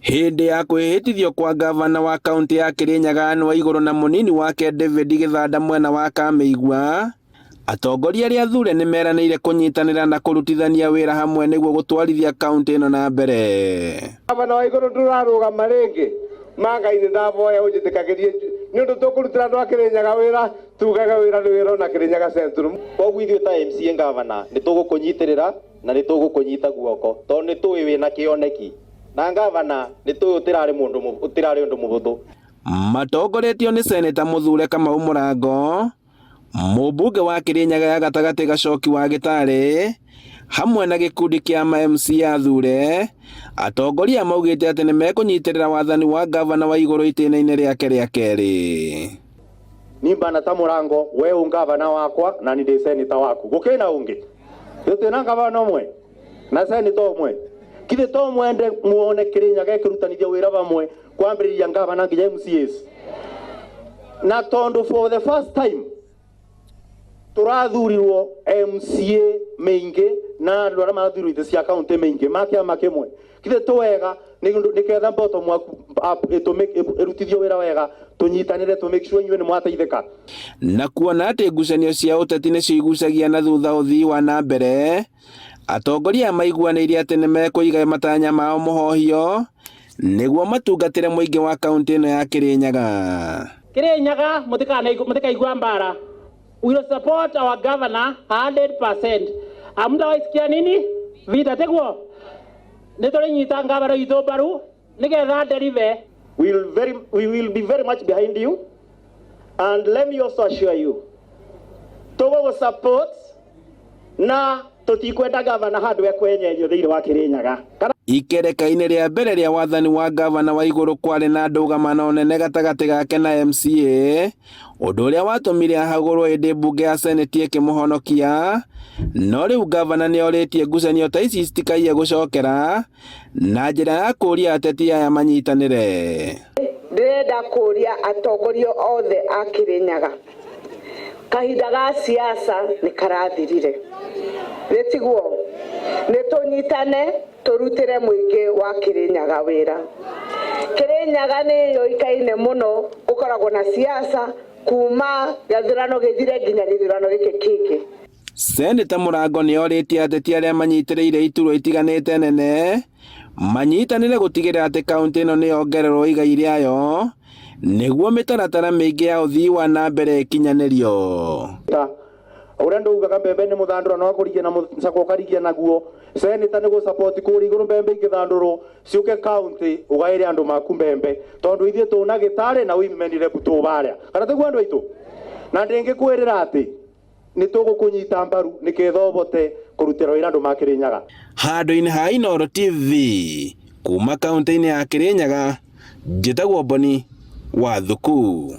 Hĩndĩ ya kwĩhĩtithio kwa ngavana wa kaũntĩ ya Kirinyaga Anne Waigũrũ na mũnini wake David Gĩthanda mwena wa Kamĩigua, atongoria arĩa athure nĩ meranĩire kũnyitanĩra na kũrutithania wĩra hamwe nĩguo gũtwarithia kaũntĩ ĩno na mbere. Gavana wa igũrũ ndũrarũgama rĩngĩ ma Ngai nĩ ndavoya ũnjĩtĩkagĩrie nĩ ũndũ tũkũrutĩra andũ a Kĩrĩnyaga wĩra tugaga wĩra nĩ wĩra ona Kĩrĩnyaga Central. Koguo ithuĩ ta MCA ngavana nĩ tũgũkũnyitĩrĩra na nĩ tũgũkũnyita guoko tondũ nĩ tũĩ wĩna kĩoneki na ngavana nĩ tũĩ ũtirarĩ mũndũ ũtirarĩ ũndũ mũhũthũ. Matongoretio nĩ Seneta Mũthure Kamau Mũrango, mũmbunge wa Kĩrĩnyaga ya gatagatĩ Gacoki wa Gĩtarĩ, hamwe na gĩkundi kĩa ma MCA athure, atongoria maugĩte atĩ nĩ mekũnyitĩrĩra wathani wa ngavana wa igũrũ itĩna-inĩ rĩake rĩa kerĩ. Nimbana ta Mũrango we ũ ngavana wakwa na ni ndĩ seneta waku gũkĩna ũngĩ twĩna ngavana ũmwe na seneta ũmwe kithe to mwende muone Kĩrĩnyaga ĩkĩrutanithia wĩra vamwe kwambĩrĩria ngavana nginya MCAs na tondu for the first time turathurirwo MCA mĩingĩ na andũ arĩa marathurirwo itĩ cia kaunti mĩingĩ ma kĩama kĩmwe kithe to wega nĩketha bottom up ĩrutithio wĩra wega tũnyitanĩre tũ make sure inyuĩ nĩ mwateithĩka. Na kuona atĩ ngucanio cia ũteti nĩcio igucagia na thutha ũthii wa na mbere, atongoria maiguanĩire atĩ nĩ mekũiga matanya mao mũhohio nĩguo matungatĩre mũingĩ wa kaũntĩ ĩno ya Kĩrĩnyaga. Kĩrĩnyaga mũtikaigua mbara. We will support our governor 100%. Hamtawaisikia nini? Vita tiguo. Nĩ tũrĩnyita ngavana witũ mbaru nĩgetha deliver. We will be very much behind you, and let me also assure you tũgũgũ support na tũtikwenda gavana handũ ekwenyenyio thĩinĩ wa Kĩrĩnyaga. Ikereka-inĩ rĩa mbere rĩa wathani wa ngavana wa igũrũ kwarĩ na ndũgamano nene gatagatĩ gake na MCA, ũndũ ũrĩa watũmire ahagũrwo hĩndĩ mbunge ya seneti ĩkĩmũhonokia. No rĩu ngavana nĩ orĩtie ngucanio ta ici citikaiye gũcokera na njĩra ya kũũria ateti aya manyitanĩre. Ndĩrenda kũria atongoria othe a Kĩrĩnyaga, kahinda ga siasa nĩ karathirire, nĩ tiguo? Nĩ tũnyitane tũrutĩre mũingĩ wa Kĩrĩnyaga wĩra. Kĩrĩnyaga nĩ yũĩkaine mũno gũkoragwo na siasa kuma gĩthurano gĩthire nginya gĩthurano gĩkĩ kĩngĩ. Seneta Mũrango nĩ orĩtie ateti arĩa manyitĩrĩire iturwa itiganĩte nene manyitanĩre gũtigĩrĩra atĩ kaũntĩ ĩno nĩ yongererwo igai rĩayo nĩguo mĩtaratara mĩingĩ ya ũthii wa na mbere ĩkinyanĩrio. Ũrĩa ndaugaga mbembe nĩ mũthandũra no akũrigia na mũcakwa ũkarigia naguo. Seneta nĩ gũ-support kũrĩa igũrũ mbembe ingĩthandũrwo ciũke kaunti ũgaĩre andũ maku mbembe tondũ ithuĩ tũna gĩtarĩ na women rep tũbarĩa kana tiguo andũ aitũ na ndĩngĩkwĩrĩra atĩ nĩ tũgũkũnyita mbaru nĩketha ũhote kũrutĩra wĩra andũ ma Kĩrĩnyaga. Handũ-inĩ ha Inooro TV kuma kaũntĩ-inĩ ya Kĩrĩnyaga, njĩtagwo Boni wa Thuku.